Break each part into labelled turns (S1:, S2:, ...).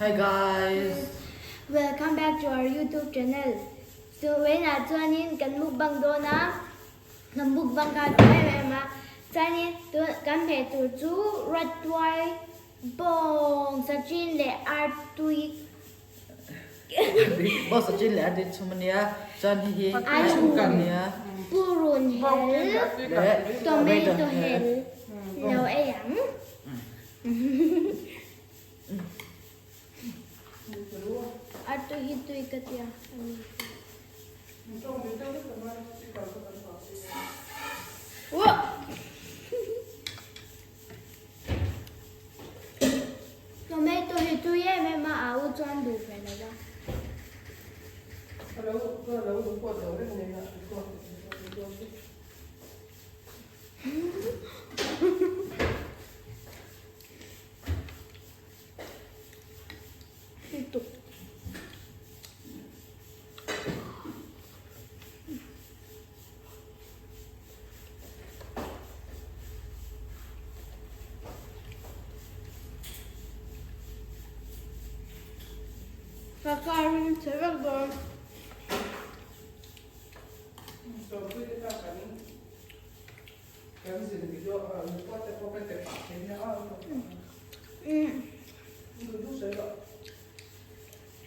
S1: Hi guys.
S2: Welcome back to our YouTube channel. So vawiinah chuanin kan mukbang dawn a, kan mukbang kha a duh em em a, chuanin tun kan hmeh tur chu rawtuai bawng sachin leh artui
S1: Bawng sachin leh artui chhum a nia, chuan hei hi chhum a nia.
S2: Purun hel, tomato hel lo ei ang. A tui hi tui ka tia a ni. Tomato hi tui em em a, a u chuan duh ve lo va. Lutuk. Ka car in chhe vek dawn.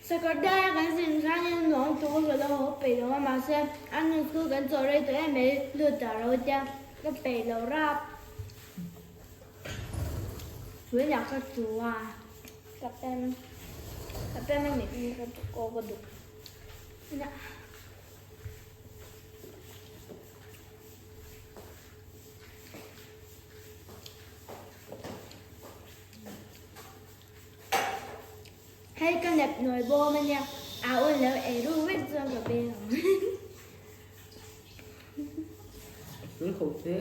S2: Sakawrdai a kan zin khanin nuam tuk a ka lo haw peih lo a mahse a nu chu kan chaw rei tawh em mai lut ta ro tia ka peih lo rap. Tunah ka chu a ka pem ka pem a mit ka ka duh. Hei ka nep nawi bawm a nia, a un lo ei ru vek chuan ka beng ang.
S1: Tui kho che.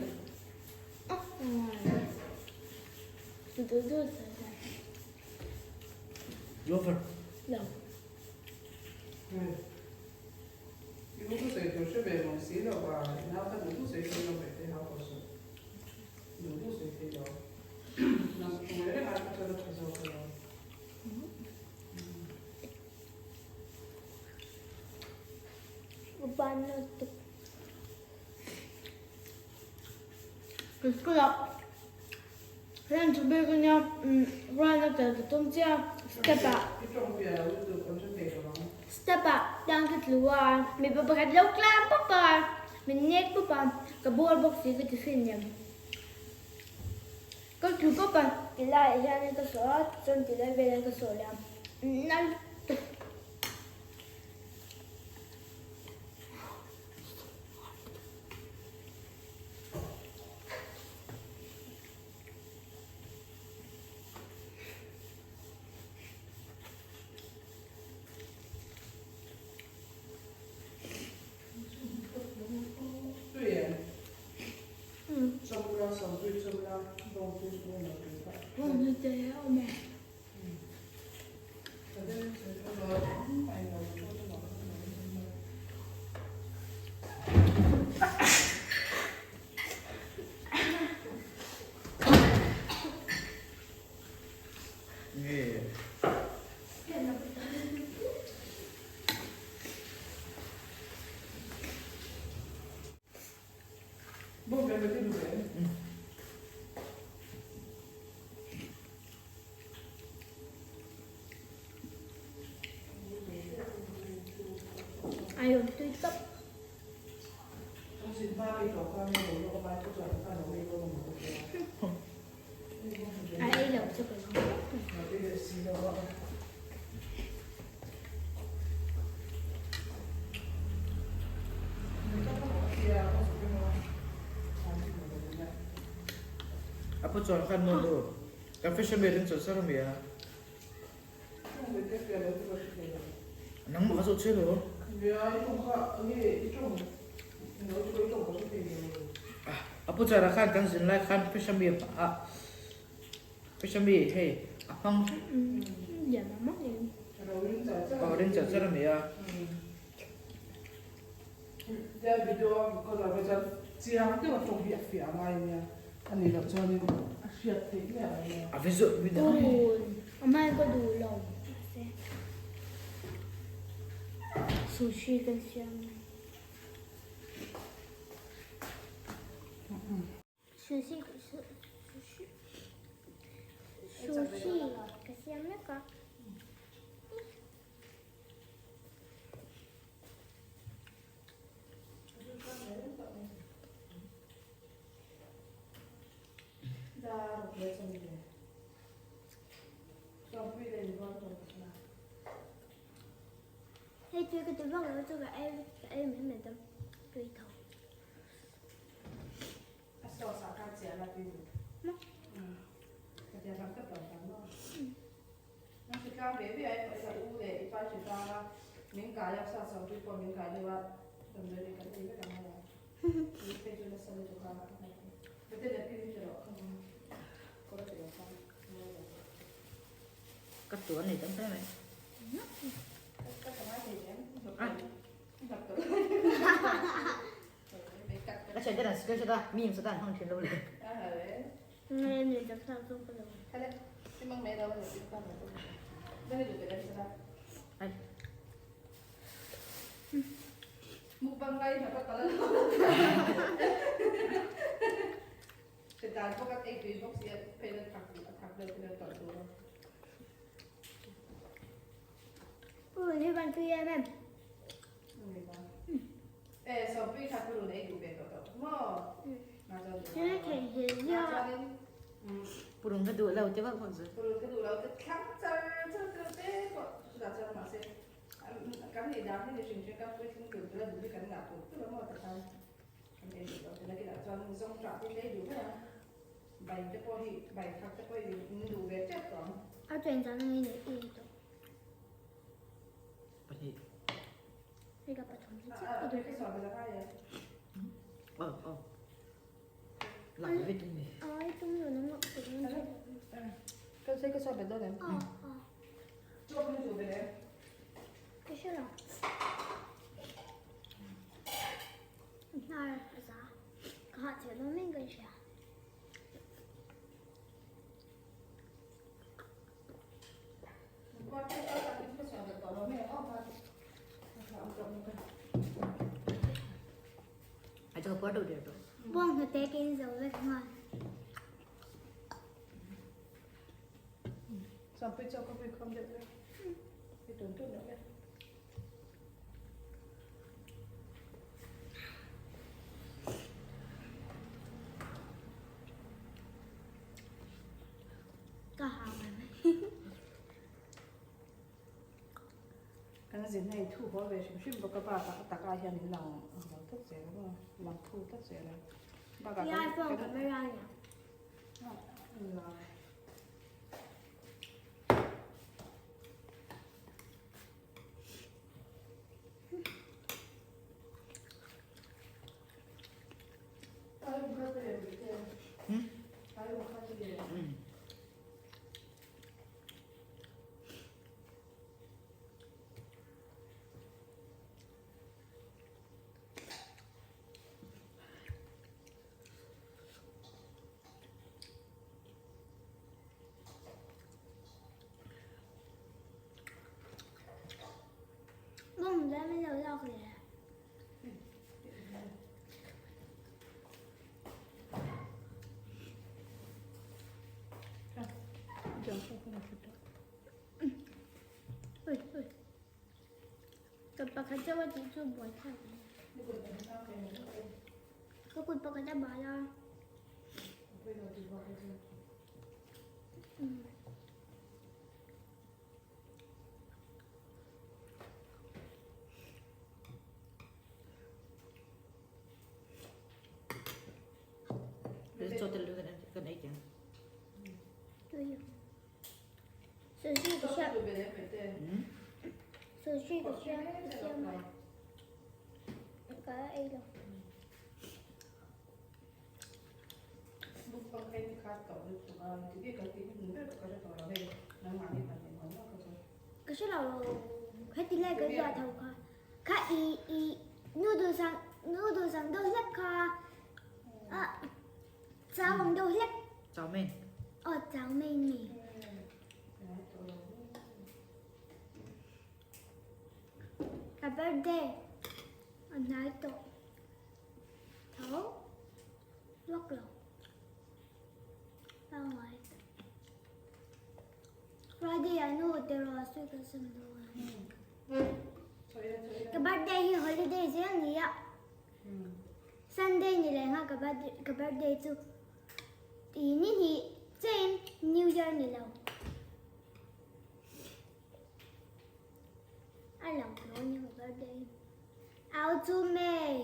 S1: Lover.
S2: Lo. Lunch break a nia run a kal ka tum chiah step ah step ah tlang ka tlu a mipa pakhat lo tlang pawp a min nek pawp a ka ball bawk si ka ti fin em ka tlu pawp a ti laiah hianin ka sawh a chuan ti lai velah ka sawh leh a nal tuk. Ai awm tui tawp. A ei lo chu ka lo.
S1: A pu chuan khan nu nu ka fish ami ring chaw sar ami a. Nangmah ka zawh che lo. A pu chuan khan kan zin lai khan fish ami a fish ami hei a hmang aw ring char char ami a. A vi zawh vi dang.
S2: A hmai ka duh lo. Sushi kan siam mai. Sushi sushi sushi ka siam mek a. Hei tui ka ti vak lo chu ka ei ka ei mai mai dawn tui tho.
S1: A sauce ah khan chiah la tui duh. Ka tia ram ka tawh tam lo. Nang hri tlang ve ve ai pawh ila u leh i pa hri tlang a min kai a sa chho tui pawh min kai deuh a damdawi leh kan ei vek ang a. Tui phei chu nasa lutuk a. Bete napkin hi ti rawh kawr a ti lo khan. Ka tu an nei tam hle mai. Ka ka ngai thei em? A thian ten an screenshot a, mi in satan hmang thin lo le. Ai.
S3: Mukbang lai hna ka kal a Dan pawh kan ei tui bawk si a phei na thak a thak deuh phei na tawlh tur a.
S2: Purun hi van tui em em.
S3: E sawmpui kha purun ei duh ve tawh tawh maw?
S2: Thil thei hi zia.
S1: Purun ka duh lo te vak vak zui.
S3: Purun ka duh lo te thlang char char te te pawh chutah chuan mahse kan nih dan hi ni hrim hrim kan puitling tur tura duh hi kan ngah tur tur a maw ti khan kan ei duh lo te nakinah chuan zawngṭah te hi ei duh ber a bai te pawh hi bai thak te pawh hi in duh ve tep tawh ang.
S2: A chen zan ang in ei tawh.
S1: Pahnih.
S2: Hei ka pathum hi chiah ka duh.
S1: Ờ ờ. Lạc với tung mi.
S2: Ai tung rồi nó ngọt tụi nó chơi.
S3: Cái xe cái xe bên đó này.
S2: Ờ ờ.
S3: Chụp như chụp về đấy.
S2: Cái xe nào? Na za. Ka che no min cái xe.
S1: A cho ka puar deuh der tawh.
S2: Bawng hnute ka in zo vek nghal.
S3: Sampui chaw ka pui khawm deuh vek. I tun tun deuh vek.
S2: Ka hau mai mai.
S3: Kan zin hei thu haw ve hrim hrim bawk a bakah a takah hian in lang lo tlat zel a maw lang thu tlat zel a bakah
S2: Ti iPhone camera nia. Bawng hnute min lo lak leh. Ui ui. Ka pakhat deuh a tih chu buai thlak mai. Ka kut pakhat a bal a.
S1: Chaw tel kan kan ei tiang.
S2: Tui. Sushi ka siam. Sushi ka siam ka siam a. Ka ei lo. Ka hre lo heti lai kan zah tho kha kha i i noodles ang noodles ang deuh hlek kha ah chau ang deuh hlek
S1: Chow mein
S2: aw chow mein mi ka Ka birthday a hnai tawh tho vak lo pangngai Friday ah nu tiraw sui ka sam dawn ka birthday hi holiday zel nia Sunday ni leh nghah ka birthday chu ti ni hnih chiahin New Year ni lo. A lang tho ni ka birthday. Au chu May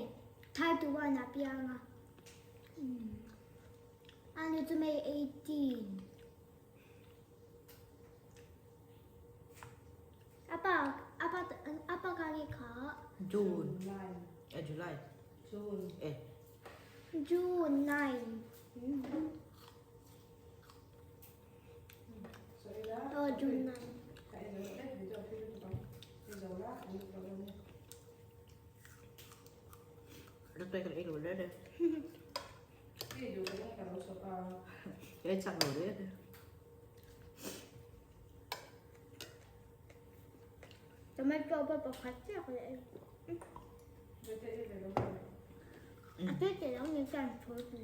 S2: 31 a piang a. Anu chu May 18. Apa apa apa kali kha?
S4: June. Eh July.
S1: June.
S4: Eh.
S2: June 9. Aw June 9.
S4: Rất tôi cái đồ đấy đấy. Cái chặt đồ đấy.
S2: Tomato pawh pakhat chiah ka la ei. A tui teh lo ni chuan phur ni.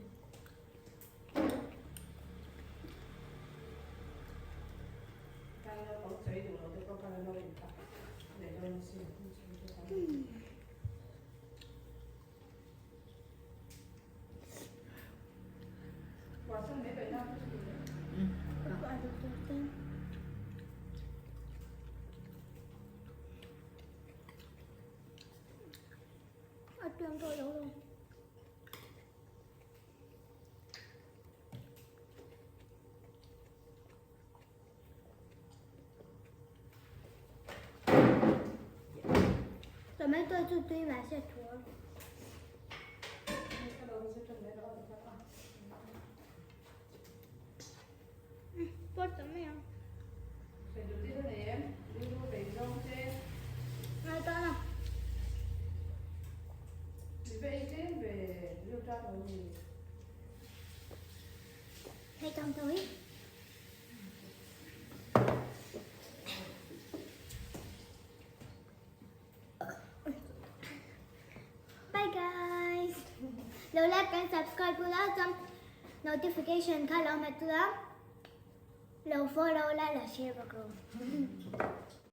S2: A tuang tawh lo lo. Tomato chu tui mahse thur. Pawt ta mai ang. Ngai ta na. Hei tang tawh hi. Bye guys. Lo like and subscribe ula chuan notification kha lo hmet ula lo follow la la share bawk rawh.